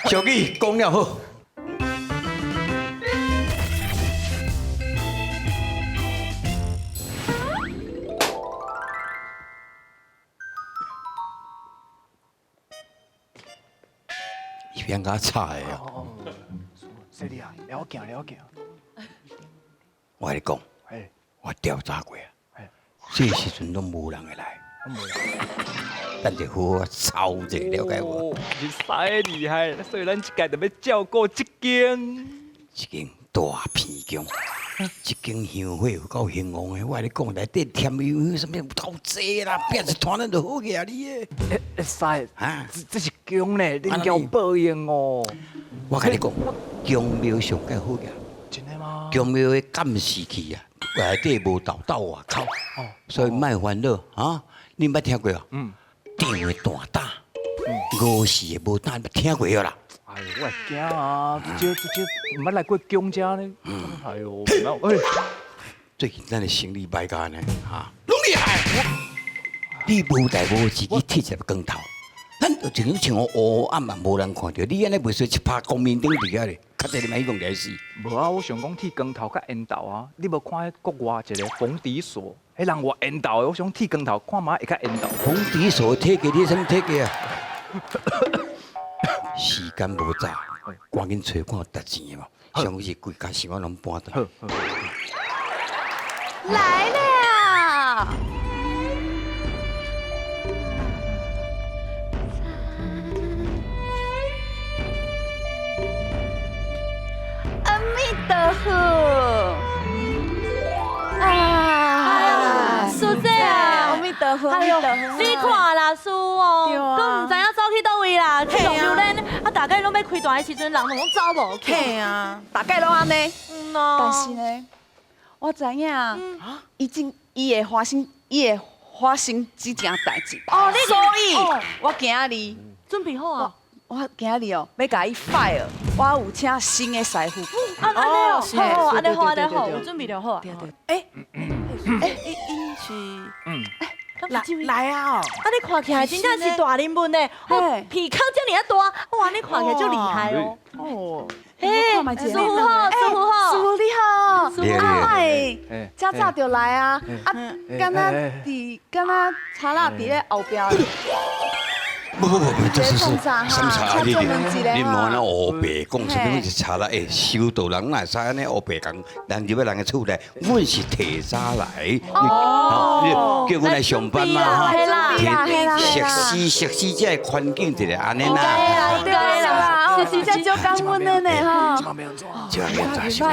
小记讲了好。伊变甲吵的哦。犀利啊，了解了解。我跟你讲，我调查过啊，这时阵拢无人会来。咱就好好操者，了解无？你太厉害，所以咱这届就欲照顾这间。这间大鼻宫，这间香火有够兴旺的。我跟你讲，内底添油啥物有够济啦，变一团咱就好额你的。会使啊？这是宫呢，恁叫报应哦。我跟你讲，宫庙上盖好额。真的吗？宫庙的监视器啊，内底无豆豆外口，所以莫烦恼啊。你捌听过啊？嗯。长的大胆，五时的无胆，捌听过啦？哎呦，我会惊啊！这这这，毋捌来过宫遮呢。哎呦，哎，最近咱的生意歹甲呢，哈，拢厉害。你无代无志去剃一个光头，咱就像像乌暗嘛，无人看著。你按呢袂说一拍光明灯伫遐咧，较济你嘛去讲来死。无啊，我想讲剃光头较缘投啊。你无看彼国外一个冯迪索，彼人偌缘投的，我想剃光头看觅会较缘投。冯迪索体格，你啥物体格啊？时间无早，赶紧揣看有值钱的无？上是规家想我拢搬转。来了！阿弥陀佛！啊，师姐啊，阿弥陀佛！哎呦，你看啦，师哦，都毋知影走去佗位啦，去龙榴莲，啊，大概拢欲开单的时阵，人拢走无去。嘿啊，大概拢按呢。嗯哦。但是呢，我知影，已经伊会发生，伊会发生这件代志。哦，所以，我今日准备好啊。我今日哦，欲共伊 fire，我有请新的师傅。啊，按呢哦，好，按呢好，按呢好，有准备就好。对对。哎，哎，伊是，来来啊！啊，你看起来真正是大人物呢，哦，鼻孔遮尔啊大，哇，你看起来足厉害哦。哦。哎，师傅好，师傅好，师傅你好，师傅啊，我遮早就来啊，啊，敢若伫，敢若查那伫咧后壁。不不不，这是是啥茶？你你莫按呢乌白讲，啥物是查啦？哎，修道人哪会使按呢乌白讲？人入去人的厝内，阮是提早来，哦，叫阮来上班嘛哈。熟悉熟悉这个环境就是按呢啦。对啦，熟悉这足感恩的呢哈。这样子是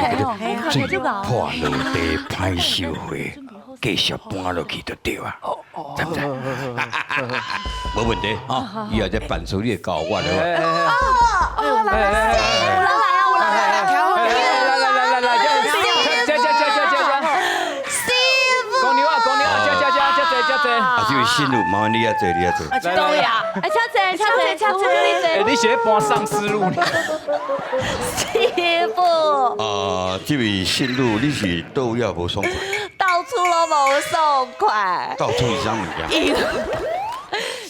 最破落地歹受会。继续搬落去就对啊，知毋知？无问题吼，以后这办事你会交我了。哦，来来来，有人来啊，有人来啊，来来来来来，加加加加加加，师傅，公牛啊，公牛啊，加加加加济加济。啊，这位新妇，麻烦你遐坐，你遐坐。对呀，哎，请坐，请坐，请坐，你坐。哎，你是咧搬丧尸路呢？师傅。啊，这位新妇，你是佗位也无爽快？到处拢无爽快。到处是啥物件？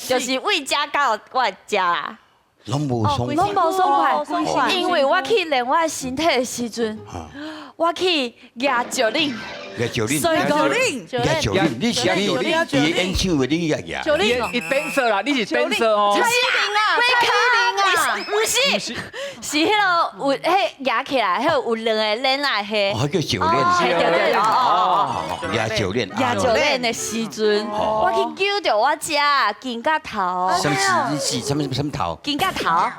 就是为遮到我遮啦。拢无爽快。拢无爽快，因为我去练我的身体的时阵，我去举石岭。举石岭，举石岭，你是你伊演唱会你也举。石岭，伊 dancer 啦，你是 dancer 哦。蔡依林啊，蔡依林啊，毋是，是彼个有彼举起来，彼个有两个链仔彼。哦，叫石链。对对对哦。举石链。举石链的时阵，我去揪著我遮肩胛头。什么是什么什么头？肩胛头。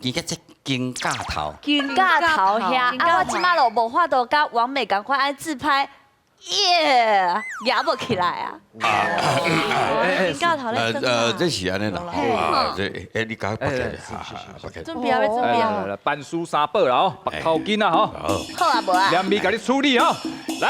肩胛这肩胛头。肩胛头遐，啊，我这马就无法度佮王美仝款按自拍。耶，压不起来啊！这是按呢啦，啊，这哎，你讲别起来，准备啊，欲准备啊！办事三宝啦，哦，缚头巾啊，吼，好啊，无啊，两面共你处理哦，来，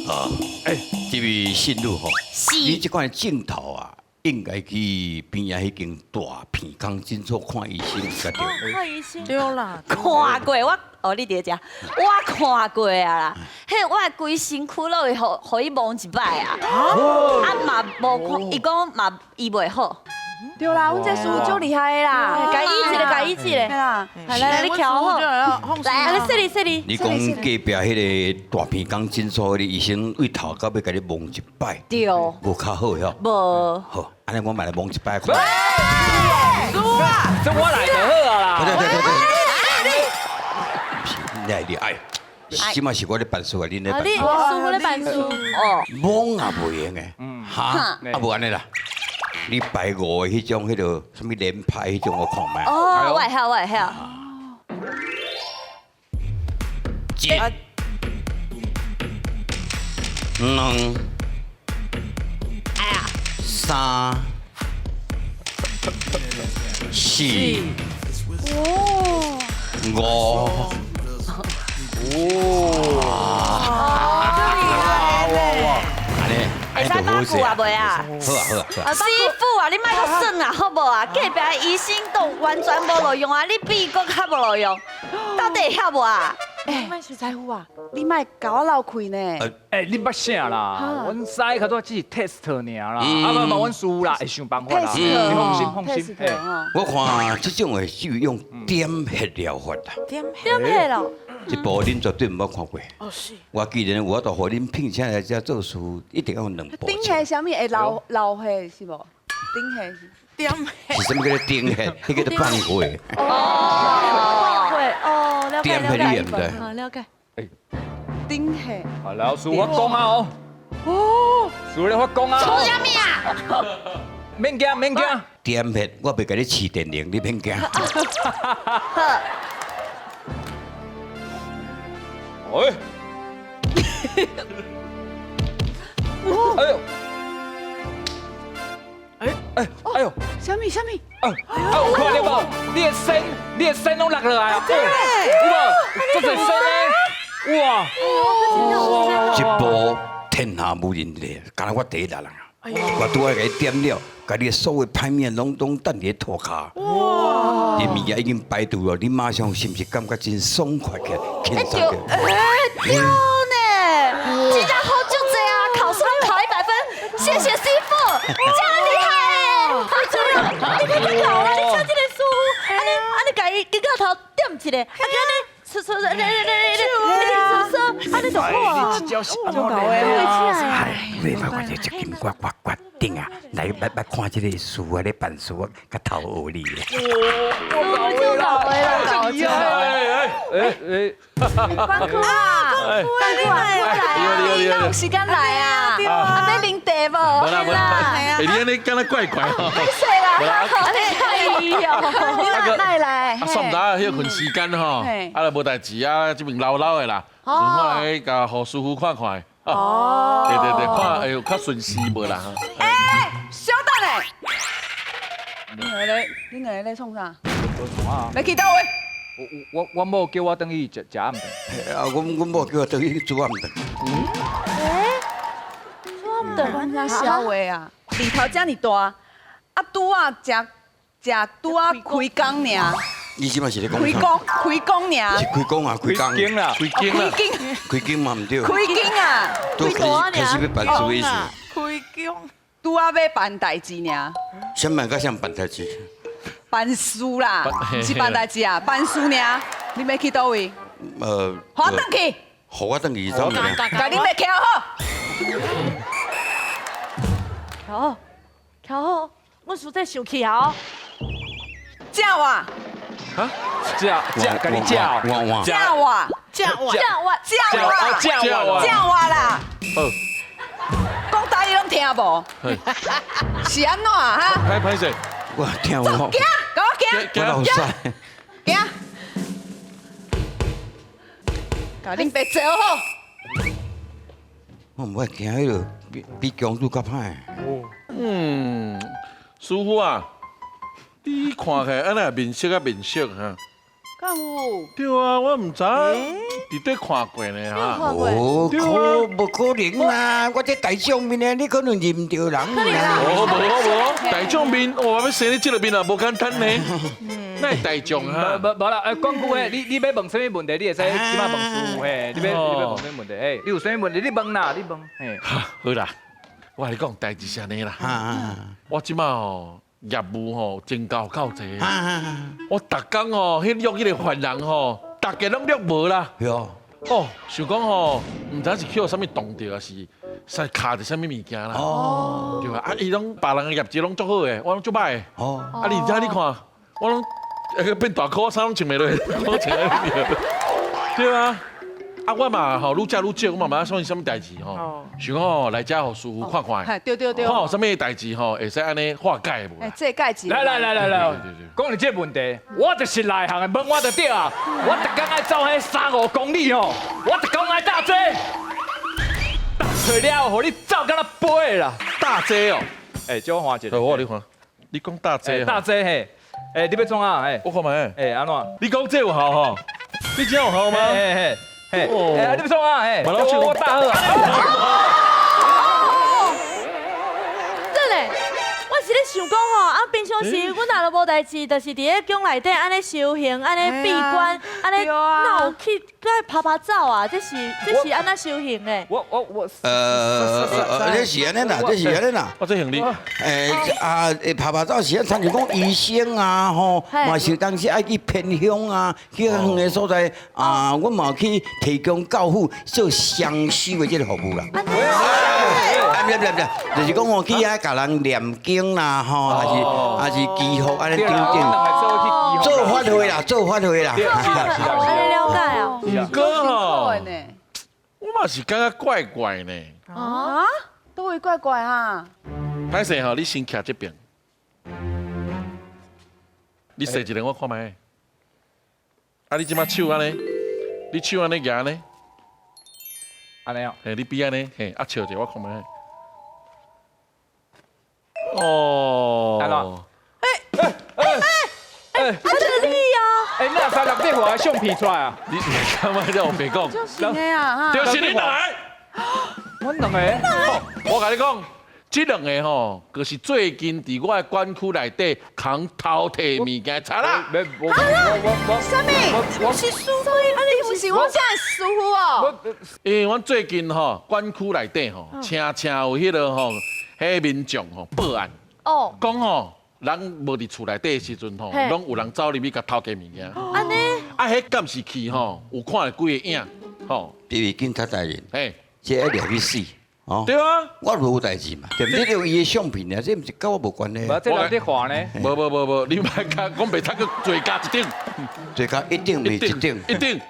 啊，哎，这位新女吼，你这款镜头啊，应该去边仔彼间大鼻孔诊所看医生才对。看医生。对啦，看过我。哦，你伫遮，我看过啊啦，彼我的规身躯拢会予伊摸一摆啊，啊嘛无看，伊讲嘛医袂好。对啦，阮这师傅足厉害的啦，共医一下，共医一個。啦，來來，你徛好。來，你說你說你。你講隔壁彼个大鼻公診所彼个醫生對頭到尾共你摸一擺，對。無較好喲。無。好，按呢我嘛來摸一擺看。這我來就好啊啦。對對對對。你來你哎，這馬是我咧辦事啊，恁咧辦事。你師傅咧辦事。哦。摸也袂用的，哈，啊無按呢啦。你排五个彼種彼个啥物連排彼種，我看覓。哦，我會曉，我會曉。一、兩、哎呀，三、四、五。哇！會使把久啊，袂啊？好啊好啊。師傅啊，你莫閣耍啊，好無啊？隔壁醫生都完全無路用啊，你比閣較無路用，到底會曉無啊？欸，師傅啊，你莫共我鬧開呢。欸，你捌啥啦？阮師較早只是 test 爾啦，啊無無，阮師傅啦會想辦法啦。你放心放心。我看這種的是用點穴療法啦。點穴咯？這步恁絕對毋捌看過。哦是。我既然有法度予恁聘請來遮做事，一定要有兩步。頂穴啥物會流流血是無？頂穴是。點穴？是啥物叫做頂穴？彼叫做放血。哦，放血哦，了解了解。好了解。頂穴。好，老師我講啊哦。哦。師傅咧發功啊。創啥物啊？免驚免驚。點穴，我袂共你試電鈴，你免驚。好。哎！哎呦！哎哎哎呦！啥物啥物？啊！有看著無？你的身攏落落來啊！有無？這濟身呢？哇！這步天下無人敵，敢若我第一人啊！我拄仔共你點了，共你所有歹物攏總等佇咧塗跤。哇！你物件已經排除了，你馬上是毋是感覺真爽快起來，輕鬆起來？對呢，真正好足濟啊！考試攏考100分，謝謝師傅，真厲害！你看這搞啊！你請這个師傅，按呢按呢，共伊肩胛頭點一下，啊，按呢，出出，你你你你你，按呢就好啊！就搞的啊！袂歹，我這這金我我決定啊，來來來看這個師傅咧辦事，我較頭學你咧。我就搞的啦，搞的。哎哎，關顧啊，關顧啊，你哪有時間來啊？啊，欲啉茶無？無啦無啦，欸，你按呢敢若怪怪吼。歹勢啦，哎呦，你哪來來？啊，算毋知影歇睏時間吼，啊，無代誌啊，這邊老老的啦，順看來共予師傅看看。哦，對對對，看會有較順勢無啦？欸，小等下，你兩個咧，你兩個咧創啥？欲去佗位？我某叫我轉去食食暗頓。啊，阮某叫我轉去煮暗頓。欸，煮暗頓？那笑話啊！日頭遮爾大，啊，拄仔食食拄仔開工爾。你這馬是咧講？開工開工爾。是開工啊，開工。開工啦，開工啦。開工嘛毋對。開工啊！都開開始欲辦事意思。開工。拄仔欲辦代誌爾。啥物佮啥辦代誌？辦事啦，毋是辦代誌啊，辦事爾。你欲去佗位？予我轉去。予我轉去，走。共恁爸徛好。徛好，徛好，阮師姐生氣啊！食我。哈？食食，共你食。我食我，食我，食我，食我，食我，食我啦！講台語攏聽無？是按怎哈？歹歹勢？我聽無。走，行，共我行。我老實。行。共恁爸坐好。我毋愛驚彼个比比公主較歹。嗯，師傅啊，你看起來按呢面色啊面色哈？敢有？對啊，我毋知佇佗看過呢哈。無可無可能啦！我這大將面呢，你可能認毋著人啦。無無無，大將面，我欲生你這个面啊，無簡單呢。哪會大將哈？無無啦，講句話，你欲問啥物問題，你會使這擺問師傅嘿。你欲問啥物問題？嘿，你有啥物問題你問啦，你問嘿。好啦，我共你講代誌是按呢啦。我這擺吼業務吼增加夠濟。我逐工吼，彼約彼个犯人吼，逐家攏約無啦。哦，想講吼，毋知是去予啥物動著，抑是是卡著啥物物件啦。哦。對吧？啊，伊攏別人的業績攏足好的，我攏足歹的。哦。啊，你知你看，我攏變大箍，衫攏穿袂落，我穿對啊。啊，我嘛吼，愈食愈少，我嘛毋知創啥物代誌吼。想講吼來遮予師傅看看，對對對，看有啥物代誌吼，會使按呢化解無？這解一。來來來來來，講著這個問題，我就是內行的，問我就對啊。我逐工愛走彼三五公里吼，我逐工愛搭這，踏出了，予你走敢若飛啦。搭這哦，欸，借我看一下。我你看，你講搭這，搭這嘿，欸，你欲創啥？欸，我看覓。欸，按怎？你講這有效吼？你這有效嗎？嘿嘿。哎，你欲創啥？哎，我大好啊！真的，我是咧想講吼，啊，平常時阮若都無代誌，就是佇咧宮內底按呢修行，按呢閉關，按呢哪有去閣拍拍走啊？這是按怎修行的？我這是按呢啦，這是按呢啦。我這行李。啊，拍拍走是按親像講醫生啊，吼，嘛是當時愛去偏鄉啊，去較遠的所在啊，阮嘛去提供教輔做雙修的這個服務啦。啊，毋是毋是毋是，就是講吼去遐共人念經啦，吼，還是祈福按呢等等，做法會啦，做法會啦。按呢了解啊。毋過吼，我嘛是感覺怪怪呢。啊？佗位怪怪啊？歹勢吼，你先徛這邊，你踅一下我看覓。啊，你這擺手按呢？你手按呢舉按呢？按呢哦。嘿，你比按呢？嘿，啊笑一下我看覓。哦。按怎？欸欸欸！啊，這你啊！欸，那三六電話相片出來啊？你幹嘛叫我別講？就是的啊！就是你兩個。阮兩個。我共你講，這兩個吼，就是最近佇我的管區內底共偷提物件賊啦。我啥物？我是師傅，啊你不是我這師傅哦。因為阮最近吼管區內底吼，常常有彼個吼，彼民眾吼報案，講吼人無佇厝內底的時陣吼，攏有人走入去共偷提物件。按呢？啊，彼監視器吼有看著幾个影，吼。這位警察大人，嘿，這愛掠去死。哦，對啊，我無代誌嘛，對不對？你用伊的相片啊，這毋是佮我無關係。無，這人佇畫呢？無無無無，你莫講講袂使閣罪加一等，罪加一等袂一等，一等。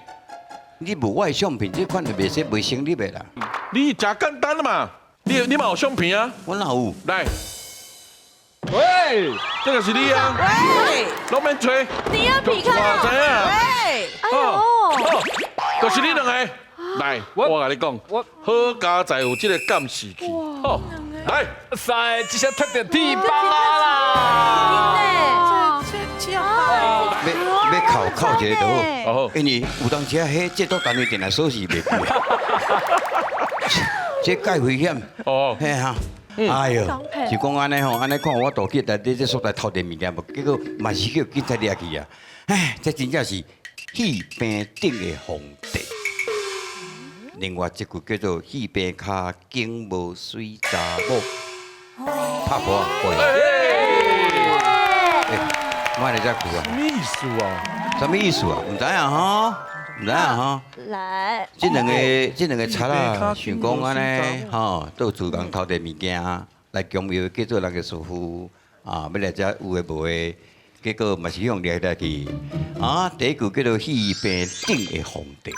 你無我的相片，這款就袂使袂成立的啦。你誠簡單嘛，你嘛有相片啊？我哪有？來，喂，這個是你啊？喂，攏免揣。你要避開啊？我知影。喂，哎喲，就是你兩個。來，我共你講，我好佳哉有這個監視器，好，來，三個，這下踢著鐵板啦！欲扣扣一個就好，因為有當時啊，彼這都單位電來鎖匙袂記，這介危險。哦，嘿哈，哎喲，是講按呢吼，按呢看我倒去內底這所在偷提物件無，結果嘛是叫警察掠去啊！唉，這真正是戲棚頂的皇帝。另外一句叫做“戲棚跤間無媠查某”，拍鼓啊，過來。我來這句啊。什麼意思啊？什麼意思啊？毋知影吼，毋知影吼。來。這兩個賊仔，想講按呢吼，到厝共偷提物件，來強要叫做人家師傅啊，欲來遮有的無的，結果嘛是予人掠來去。啊，第一句叫做“戲棚頂的皇帝”。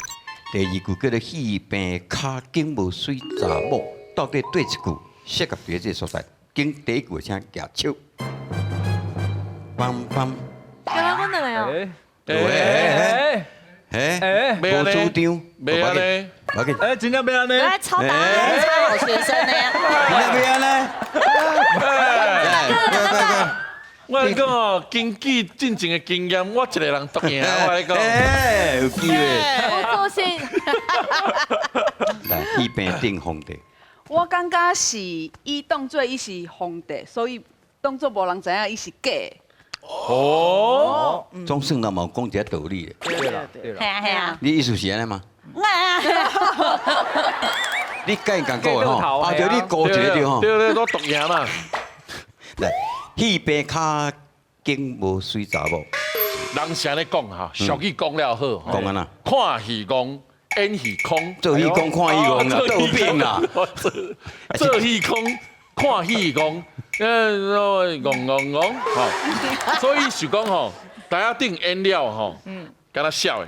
第二句叫做戲棚跤間無媠查某，到底對一句適合佇這個所在？經第一句請舉手。梆梆。剛剛阮兩個哦。欸欸欸，無主張，袂按呢？無要緊。欸，真正袂按呢？來抄答案，抄好學生呢。真正袂按呢？大哥，大哥。我共你講哦，根據進前的經驗，我一個人獨贏。我共你講，欸，有機會。我自信。來，戲棚頂皇帝。我感覺是伊當做伊是皇帝，所以當做無人知影伊是假的。哦，總算嘛有講一個道理的。對啦，對啦。係啊係啊。你意思是按呢嗎？你共伊仝的吼，啊對，你估一個對吼。對對，我獨贏嘛。來，戲棚跤間無媠查某。人是按呢講哈，俗語講了好，講按怎？看戲戇，演戲空。做戲講看戲戇啦，倒變啦。做戲空，看戲戇，戇戇戇，吼。所以是講吼，台仔頂演了吼，敢若痟的，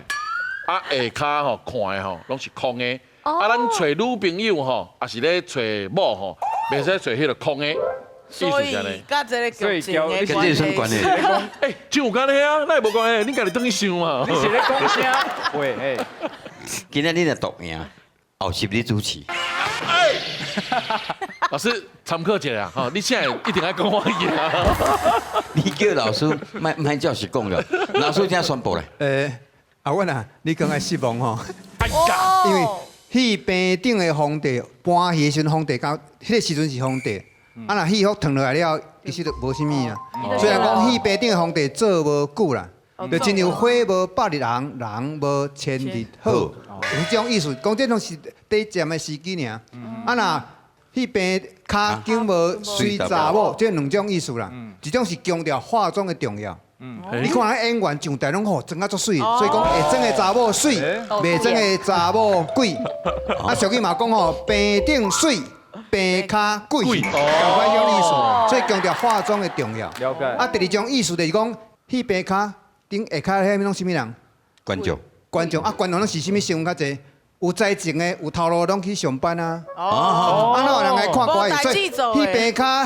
啊下跤吼看的吼，攏是空的。啊，咱揣女朋友吼，抑是咧揣某吼，袂使揣彼个空的。所以佮這个劇情的跟這有啥關係？欸，真有關係啊，哪會無關係？你家己轉去想嘛。你是咧講啥？喂，欸，今仔你若獨贏，後集你主持。哎，老師參考一下吼，你現在一定愛講我贏。你叫老師莫莫照實講了，老師請宣布咧。欸，阿阮啊，你講愛失望吼，哎呀，因為戲棚頂的皇帝搬戲的時陣，皇帝到彼個時陣是皇帝。啊，若戲服脫落來了，其實就無啥物啊。雖然講戲棚頂的皇帝做無久啦，就親像花無百日紅，人無千日好，有這種意思。講這攏是短暫的時機爾。啊，若戲棚跤間無媠查某，這兩種意思啦。一種是強調化妝的重要。你看咱演員上台攏吼妝啊足媠，所以講會妝的查某媠，袂妝的查某鬼。啊，俗語嘛講吼，棚頂媠，棚跤鬼，仝款種意思，所以強調化妝的重要。了解。啊，第二種意思就是講，戲棚跤頂下跤彼攏啥物人？觀眾。觀眾啊，觀眾攏是啥物身份較濟？有才情的，有頭路攏去上班啊。哦。啊，哪有人愛看歌仔戲？所以戲棚跤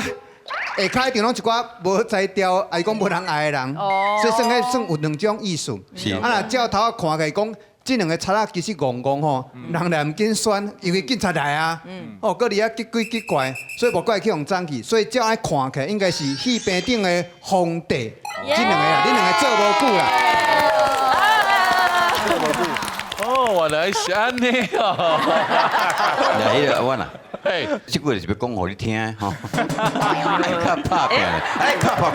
下跤一定攏一寡無才調，抑是講無人愛的人。哦。所以算彼算有兩種意思。是。啊，若照頭仔看起來講，這兩个賊仔其實戇戇吼，人來毋緊選，因為警察來啊，哦，閣佇遐激鬼激怪，所以無怪去予斬去。所以照按看起來，應該是戲棚頂的皇帝，這兩個啊，恁兩个做無久啦。哦，原來是按呢哦。來，彼個阿阮啊，嘿，這句就是欲講予你聽吼。愛較拍拼，愛較拍過來。